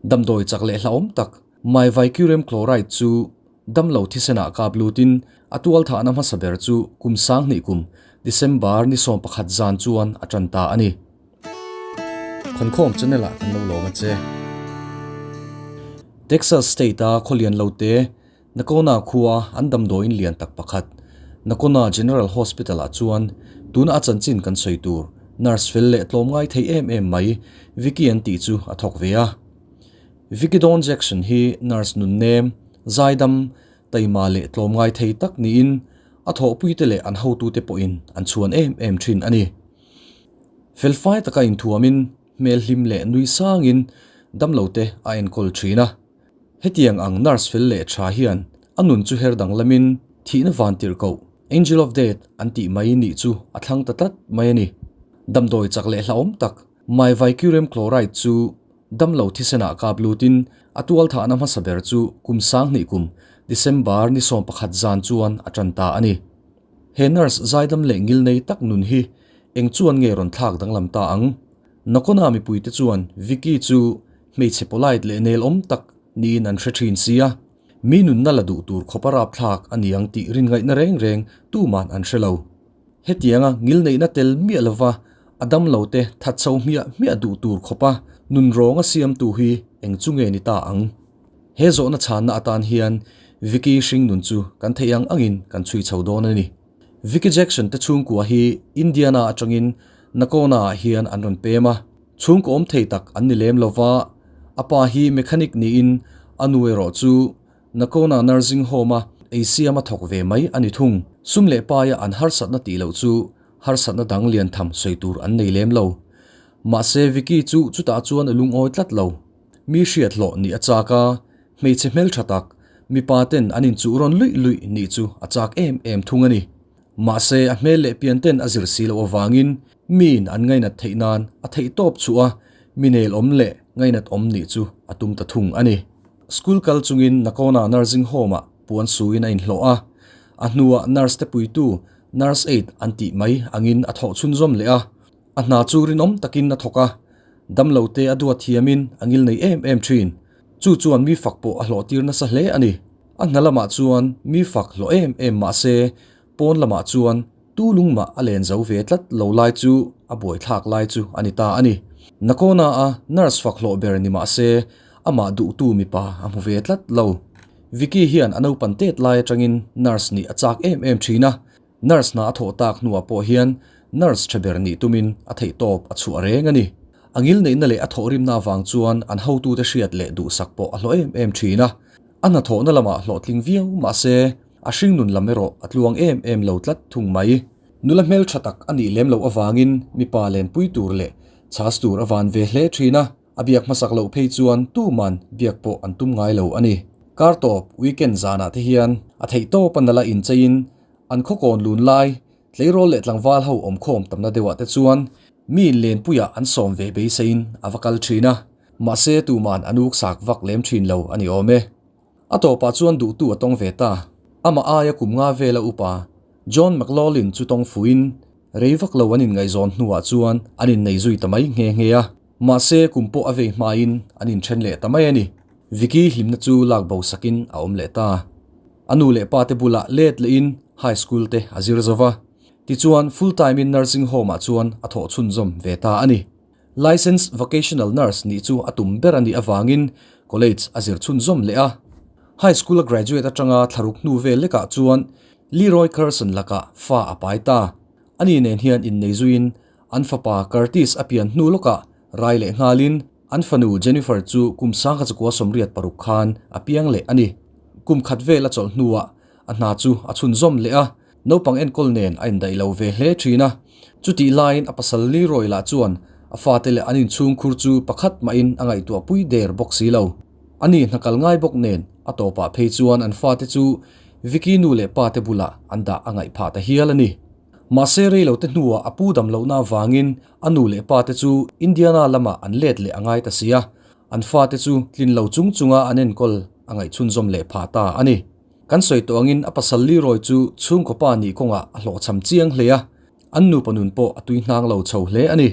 Damdawi chak leh hlauhawm tak Myvicurem chloride chu damlo thisenah kap lutin a tualthahna hmasa ber chu kum 2000 kum December ni 11 zan chuan a tan ta a ni. Khawmkhawm channel ah kan lo lawm a che. Texas state a khawlian lo te Nakona khua an damdawiin lian tak pakhat Nakona General Hospital ah chuan tuna a chanchin kan sawi tur nurse fel leh tlawm ngai thei em em mai Vicky an tih chu a thawk ve a. Vicky Dawn Jackson hi nurse nun nem, zaidam, taima leh tlawm ngai thei tak niin a thawhpuite leh an hotute pawhin an chhuan em em thin a ni. Felfai taka inthuamin hmel hlim leh nui sangin damlote a enkawl thin a. Hetiang ang nurse fel leh tha hian a nun chu her danglamin thihna van tirh koh, Angel of Death, an tih mai nih chu a thlang ta tlat mai a ni. Damdawi chak leh hlauhawm tak Myvicurem chloride chu damlo thisenah kap lutin a tualthahna hmasa ber chu kum 2000 kum December ni 11 zan chuan a tan ta a ni. He nurse zaidam leh ngil nei tak nun hi eng chuan nge rawn thlak danglam ta ang? Nakona mipuite chuan Vicky chu hmeichhe polite leh nel awm tak niin an hre thin sia. Mi nunna la duh tur khawpa rapthlak a ni ang tih rin ngaihna reng reng tuman an hre lo. Hetianga ngil neihna tel miah lova a damlo te that chho hmiah hmiah duh tur khawpa nun rawnga siamtu hi eng chu nge ni ta ang? He zawhna chhanna atan hian Vicky hring nun chu kan theih ang angin kan chhui chho dawn a ni. Vicky Jackson te chhungkua hi Indiana atangin Nakona ah hian an rawn pem a. Chhungkaw awm thei tak an ni lem lova, a pa hi mechanic niin a nu erawh chu Nakona Nursing Home a ei siam a thawk ve mai a ni thung. Sum leh paia an harsatna tih loh chu harsatna dang lian tham sawi tur an nei lem lo. Mahse Vicky chu chutah chuan a lungawi tlat lo. Mi hriat hlawh nih a chak a, hmeichhe hmeltha tak, mipa ten an inchuh rawn luih luih nih chu a chak em em thung a ni. Mahse a hmel leh pian ten a zir si loh avangin miin an ngainat theih nan a theih tawp chhuah a, mi nel awm leh ngainat awm nih chu a tum ta thung a ni. School kal chungin Nakona Nursing Home ah puan suin a inhlawh a, a hnuah nurse te puitu nurse aide an tih mai angin a thawh chhunzawm leh a. A hna chu rinawm takin a thawk a, damlo te a duat thiamin a ngil nei em em thin. Chu chuan mi fak pawh a hlawh tir nasa hle a ni. A hna lamah chuan mi fak hlawh em em mah se, pawn lamah chuan tu lungmah a len zo ve tlat lo lai chu a buaithlak lai chu a ni ta a ni. Nakona a nurse fak hlawh ber ni mah se, amah duhtu mipa a hmu ve tlat lo. Vicky hian a naupan tet lai atangin nurse nih a chak em em thin a. Nurse hna a thawh tak hnuah pawh hian nurse tha ber nih tumin a theihtawp a chhuah reng a ni. A ngil neihna leh a thawhrimna avang chuan an hotute hriat leh duhsak pawh a hlawh em em thin a. A hnathawhna lamah hlawhtling viau mah se a hringnun lam erawh a tluang em em lo tlat thung mai. Nula hmeltha tak a nih lem loh avangin mipa lenpui tur leh chhas tur a van ve hle thin a. A biak hmasak loh phei chuan tuman biak pawh an tum ngai lo a ni. Kar tawp weekend zanah te hian a theihtawp a nala incheiin an khawkawn lun lai tleirawl leh tlangval ho awmkhawm tamna deuhah te chuan mi inlenpuiah an sawm ve beiseiin a va kal thin a, mahse tuman an uksak vak lem thin lo a ni awm e. A tawpah chuan duhtu a tawng ve ta. Amah aia kum nga vela upa John McLaughlin chu tawng fuhin rei vak lo an inngaihzawn hnuah chuan an innei zui ta mai nghe nghe a. Mahse kum pawh a vei hmain an inthen leh ta mai a ni. Vicky hlimna chu lak bo sakin a awm leh ta. A nu leh pa te bulah let lehin high school te a zir zo va. Tichuan full time in nursing home ah chuan a thawh chhunzawm ve ta a ni. Licensed vocational nurse nih chu a tum ber a nih avangin college a zir chhunzawm leh a. High school a graduate atanga thlaruk hnu vel lekah chuan Leroy Carson lakah fa a pai ta. Ani nen hian innei zuiin an fapa Curtis a pian hnu lawkah rai leh nghalin an fanu Jennifer chu kum 1986 khan a piang leh a ni. Kum khat vel a chawlh hnuah a hna chu a chhunzawm leh a, naupang enkawl nen a indaih lo ve hle thin a. Chutih laiin a pasal Leroy lah chuan a fate leh an inchhungkhur chu pakhat mahin a ngaihtuahpui der bawk si lo. Ani hna kal ngai bawk nen a tawpah phei chuan an fate chu Vicky nu leh pa te bulah an dah a ngaih phah ta hial a ni. Mahse rei lo te hnuah a pu dam lohna avangin a nu leh pa te chu Indiana lamah an let leh a ngai ta si a, an fate chu tlin lo chung chunga an enkawl a ngaihchhunzawm leh phah ta a ni. Kan sawi tawh angin a pasal Leroy chu chhungkaw pa nih kawngah a hlawhchham chiang hle a, an nupa nun pawh a tui hnang lo chho hle a ni.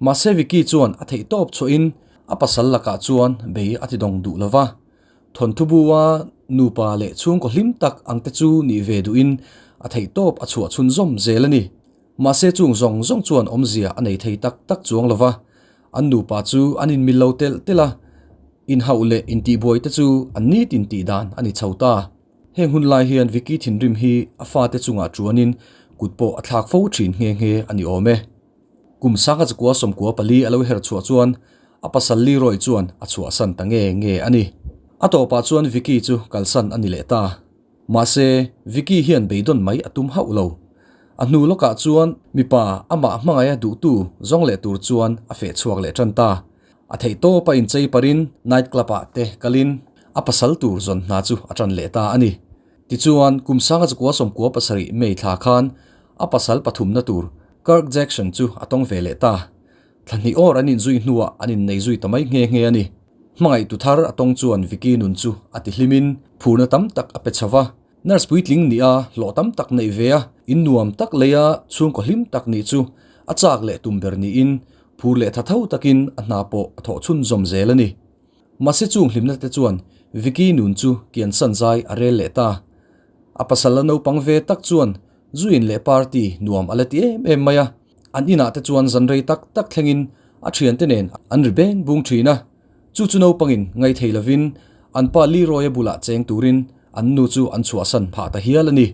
Mahse Vicky chuan a theih tawp chhuahin A pasal lakah chuan bei a ti dawng duh lo va. Thawnthu bua nupa leh chhungkaw hlim tak ang te chu nih ve duhin a theihtawp a chhuah chhunzawm zel a ni. Mahse chung zawng zawng chuan awmzia a nei thei tak tak chuang lo va, an nupa chu an inmil lo telh telh a, inhauh leh intihbuai te chu an nitin tih dan a ni chho ta. Heng hun lai hian Vicky thinrim hi a fate chungah chuanin kut pawh a thlak fo thin nghe nghe a ni awm e. Kum sangha chakua 14 a lo her chhuah chuan a pasal Leroy chuan a chhuahsan ta nge nge a ni. A tawpah chuan Vicky chu kalsan a ni leh ta. Mahse, Vicky hian beidawn mai a tum hauh lo. A hnu lawkah chuan mipa amah hmangaia duhtu zawng leh tur chuan a feh chhuak leh tan ta. A theih tawp a inchei parin night club ah te kalin a pasal tur zawn hna chu a tan leh ta a ni. Tichuan, kum sanga chakua 97 May thla khan a pasal pathumna tur Kirk Jackson chu a tawng ve leh ta. Thla hnih awr an inzui hnuah an innei zui ta mai nghe nghe a ni. Hmangaihtu thar a tawng chuan Vicky nun chu a ti hlimin phurna tam tak a pe chho va. Nurse puitling nih a, hlawh tam tak neih ve a, in nuam tak lei a, chhungkaw hlim tak nih chu a chak leh tum ber niin phur leh tha tho takin a hna pawh a thawh chhunzawm zel a ni. Mahse chung hlimna te chuan Vicky nun chu kian san zai a rel leh ta. A pasal la naupang ve tak chuan zu in leh party nuam a la ti em em mai a, an inah te chuan zan rei tak tak thlengin a thiante nen an ri beng bung thin a. Chu chu naupangin ngaithei lovin an pa Leroy-a bulah cheng turin an nu chu an chhuahsan phah ta hial a ni.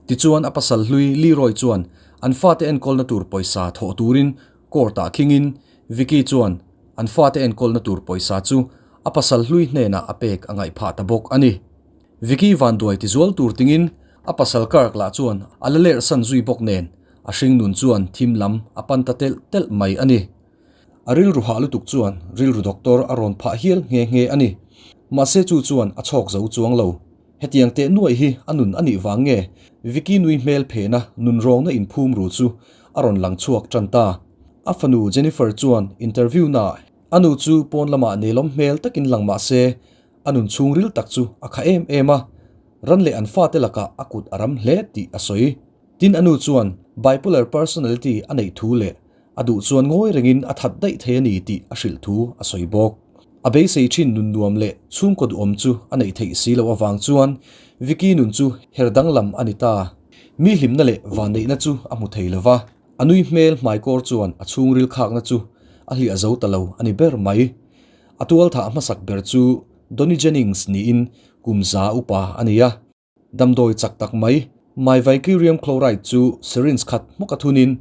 Tichuan a pasal hlui Leroy chuan an fate enkawlna tur pawisa thawh turin court-ah khingin Vicky chuan an fate enkawlna tur pawisa chu a pasal hlui hnenah a pek a ngaih phah ta bawk a ni. Vicky vanduai tizual tur tingin a pasal Kirk lah chuan a la lerhsan zui bawk nen a hringnun chuan thim lam a pan ta telh telh mai a ni. A rilru hah lutuk chuan rilru doctor a rawn phah hial nghe nghe a ni. Mahse chu chuan a chhawk zo chuang lo. Hetiang teh nuaih hi a nun a nih vang nge Vicky nui hmel phena nun rawngna inphum ru chu a rawn lang chhuak tan ta. A fanu Jennifer chuan interview naah a nu chu pawn lamah nelawm hmel takin lang mah se a nun chhungril tak chu a kha em em a, ran leh an fate lakah a kut a ram hle tih a sawi. Tin a nu chuan bipolar personality a neih thu leh A duh chuan ngawi rengin a that daih thei a ni tih a hrilh thu a sawi bawk. A beisei thin nun nuam leh chhungkaw duhawm chu a neih theih si loh avang chuan Vicky nun chu her danglam a ni ta. Mi hlimna leh vanneihna chu a hmu thei lo va, a nui hmel hmaikawr chuan a chhungril khakna chu a hliah zo ta lo a ni ber mai. A tualthah hmasak ber chu Donny Jennings niin kum za upa a ni a. Damdawi chak tak mai, Myvicurium chloride chu syringe khat hmawk a thunin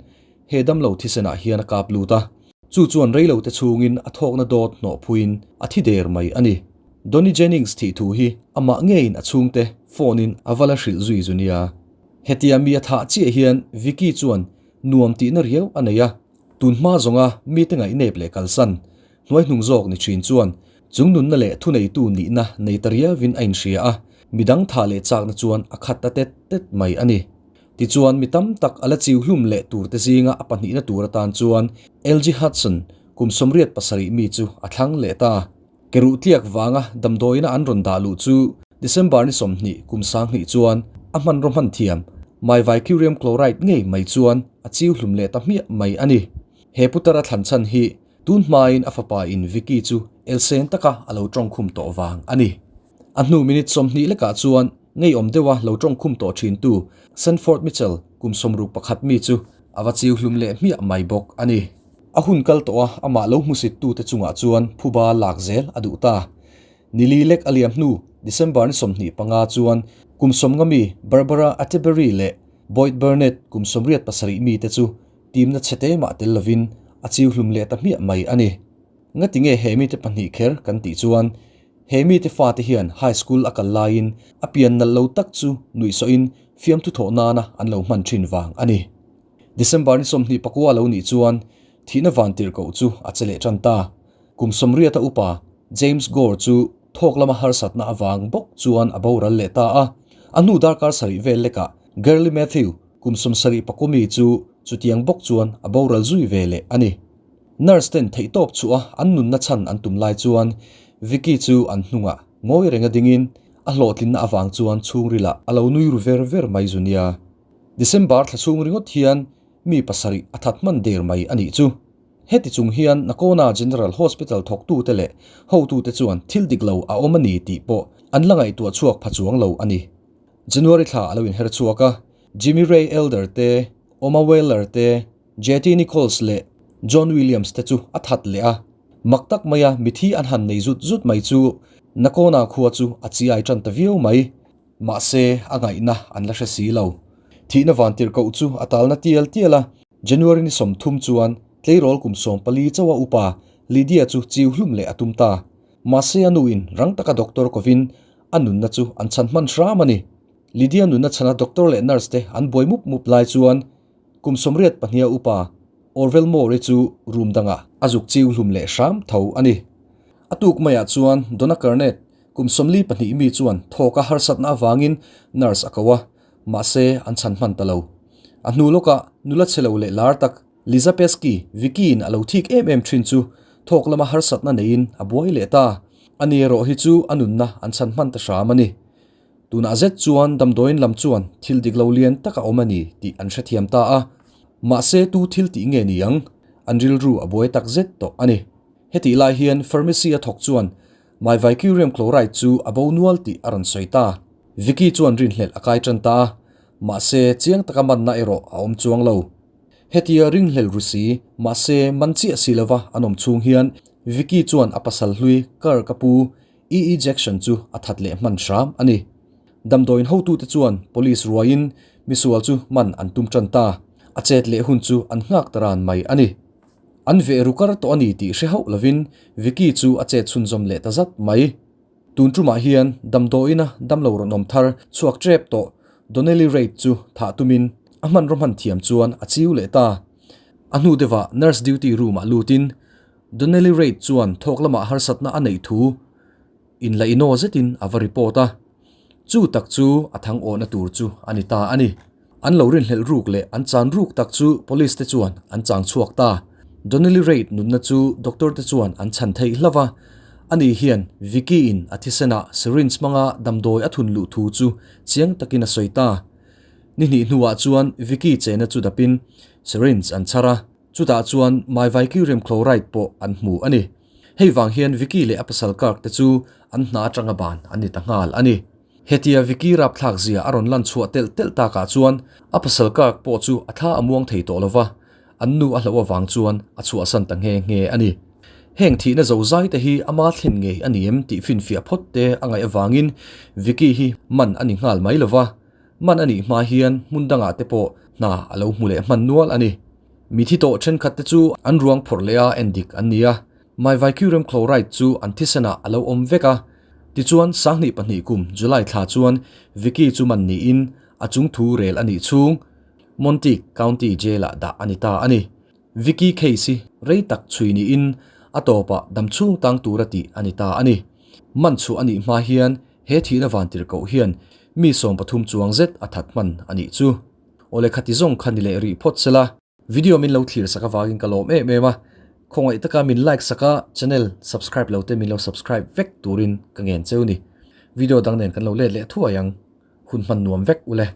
he damlo thisenah hian a kap lut a, chu chuan reilote chhungin a thawkna dawt hnawh phuiin a thi der mai a ni. Donny Jennings thih thu hi amah ngeiin a chhungte phone-in a va la hrilh zui zu nia. Hetia mi a thah chiah hian Vicky chuan nuam tihna riau a nei a, tun hma zawnga mite ngaihnep leh kalsan hnuaihnung zawk ni thin chuan Chung nunna leh thuneitu nihna nei ta riauvin a inhria a, midang tha leh chakna chuan a khat ta tet tet mai a ni. Tichuan, mi tam tak a la chiu hlum leh turte zinga a pahnihna tur atan chuan LG Hudson kum 87 mi chu a thlang leh ta. Keruh tliak vanga damdawiina an rawn dah luh chu December ni 20 kum 2000 chuan a hmanraw hman thiam Myvicurium chloride ngei mai chuan a chiu hlum leh ta hmiah mai a ni. He putara thlan chhan hi Tun hmain a fapa in Vicky chu elsen taka a lo tawngkhum tawh vang a ni. A hnu minute 20 lekah chuan ngeiawm deuha lo tawngkhum tawh thintu Sanford Mitchell kum 61 mi chu a va chiu hlum leh hmiah mai bawk a ni. A hun kal tawh a amah lo hmusittute chungah chuan phuba lak zel a duh ta. Nili lek a liam hnu December ni 25 chuan kum 50 mi Barbara Attebery leh Boyd Burnett kum 87 mite chu Timna chhe te mah tel lovin a chiu hlum leh ta hmiah mai a ni. Ngati nge he mite pahnih kher kan tih chuan he mite fate hian high school a kal laiin a pian nalh lo tak chu nuihsawhin fiamthu thawh nana an lo hman thin vang a ni. December ni 29 lo nih chuan thihna van tirhkoh chu a che leh tan ta. Kum 80 a upa James Gore chu thawk lama harsatna avang bawk chuan a boral leh ta a. A hnu darkar sarih vel lekah Girlie Matthew Kum 74 mi chu chutiang bawk chuan a boral zui ve leh a ni. Nurse ten theihtawp chhuah a an nunna chhan an tum lai chuan Vicky chu an hnungah ngawi renga dingin a hlawhtlinna avang chuan chhungrilah a lo nui ru ver ver mai zu nia. December thla chhung ringawt hian mi pasarih a that hman der mai a nih chu. Heti chung hian Nakona General Hospital thawktute leh hotute chuan thil dik lo a awm a ni tih pawh an la ngaihtuah chhuak pha chuang lo a ni. January thla a lo inher chhuak a, Jimmy Ray Elder te, Oma Weller te, JT Nichols leh John Williams te chu a that leh a. Mak tak maia mithi an han nei zut zut mai chu Nakona khua chu a chiai tan ta viau mai. Mahse, a ngaihna an la hre si lo. Thihna vantirhkoh chu a talna tial tial a, January ni 30 chuan tleirawl kum 14 chauha upa Lydia chu chiu hlum leh a tum ta. Mahse a nuin rang taka doctor kovin a nunna chu an chhan hman hram a ni. Lydia nunna chhana doctor leh nurse te an buai mup mup lai chuan kum 82 upa Orville Moore-i chu room dangah a zuk chiu hlum leh hram tho a ni. A tuk maiah chuan Donna Carnett Kum 42 mi chuan thawk a harsatna avangin nurse a ko a, mahse an chhan hman ta lo. A hnu lawkah nula chhe lo leh lar tak Liza Pesky, Vicky-in a lo thik em em thin chu thawk lama harsatna neiin a buai leh ta. Ani erawh hi chu a nunna an chhan hman ta hram a ni. Tunah zet chuan damdawiin lam chuan thil dik lo lian tak a awm a ni tih an hrethiam ta a, mahse tu thil tih nge ni ang? An rilru a buai tak zet tawh a ni. Hetih lai hian pharmacy a thawk chuan Myvicurium chloride chu a bo nual tih a rawn sawi ta. Vicky chuan rinhlelh a kai tan ta a, mahse chiang taka manna erawh a awm chuang lo. Hetia ringhlel ru si, mahse man chiah si lova an awm chhung hian Vicky chuan a pasal hlui Kirk a pu E. E. Jackson chu a that leh hman hram a ni. Damdawiin hotute chuan police ruaiin misual chu man an tum tan ta. A chet leh hun chu an nghak ta ran mai a ni. An veh ru kar tawh a ni tih hre hauh lovin Vicky chu a chet chhunzawm leh ta zat mai. Tun tumah hian damdawiina damlo rawn awm thar chhuak tep tawh Donnelly Reid chu thah tumin a hmanraw hman thiam chuan a chiu leh ta. A hnu deuhah nurse duty room-ah lutin Donnelly Reid chuan thawk lamah harsatna a neih thu inlaihnaw zetin a va report a. Chu tak chu a thang awhna tur chu a ni ta a ni. An lo rinhlelh ruk leh an chan ruk tak chu police te chuan an chang chhuak ta. Donnelly Reid nunna chu doctor te chuan an chhan theih hlauh a, ani hian Vicky in a thisenah syringe hmanga damdawi a thun luh thu chu chiang takin a sawi ta. Ni hnih hnuah chuan Vicky chena chu dapin syringe an chhar a, chutah chuan myvicurium chloride pawh an hmu a ni. Hei vang hian Vicky leh a pasal Kirk te chu an hna atanga ban an ni ta nghal a ni. Hetia Vicky rapthlak zia a rawn lan chhuah telh telh takah chuan a pasal Kirk pawh chu a thla a muang thei tawh lo va, an nu a hlauh avang chuan a chhuahsan ta nghe nghe a ni. Heng thihna zo zai te hi ama thlen ngei a ni em tih finfiah phawt te a ngaih avangin Vicky hi man a ni nghal mai lo va, man a nih hma hian hmun dangah te pawh hna a lo hmu leh hman nual a ni. Mithi tawh thenkhat te chu an ruang phawrh leh a endik an ni a, Myvicurium chloride chu an thisenah a lo awm vek a, Tichuan, 2002 kum July thla chuan Vicky chu man niin a chung thu rel a nih chhung Monteith County Jail-ah dah a ni ta a ni. Vicky case hi rei tak chhui niin a tawpah damchhung tang tura tih a ni ta a ni. Man chhuah a nih hma hian he thihna vantirhkoh hian mi 13 chuang zet a that hman a nih chu. Awle khati zawng kha ni leh rih phawt sela. Video min lo thlir sak avangin ka lawm em em a, khawngaih taka min like sak a, channel subscribe lo te min lo subscribe vek turin ka ngen cheu ni. Video dang nen kan lo let leh thuai ang, hun hman nuam vek ule.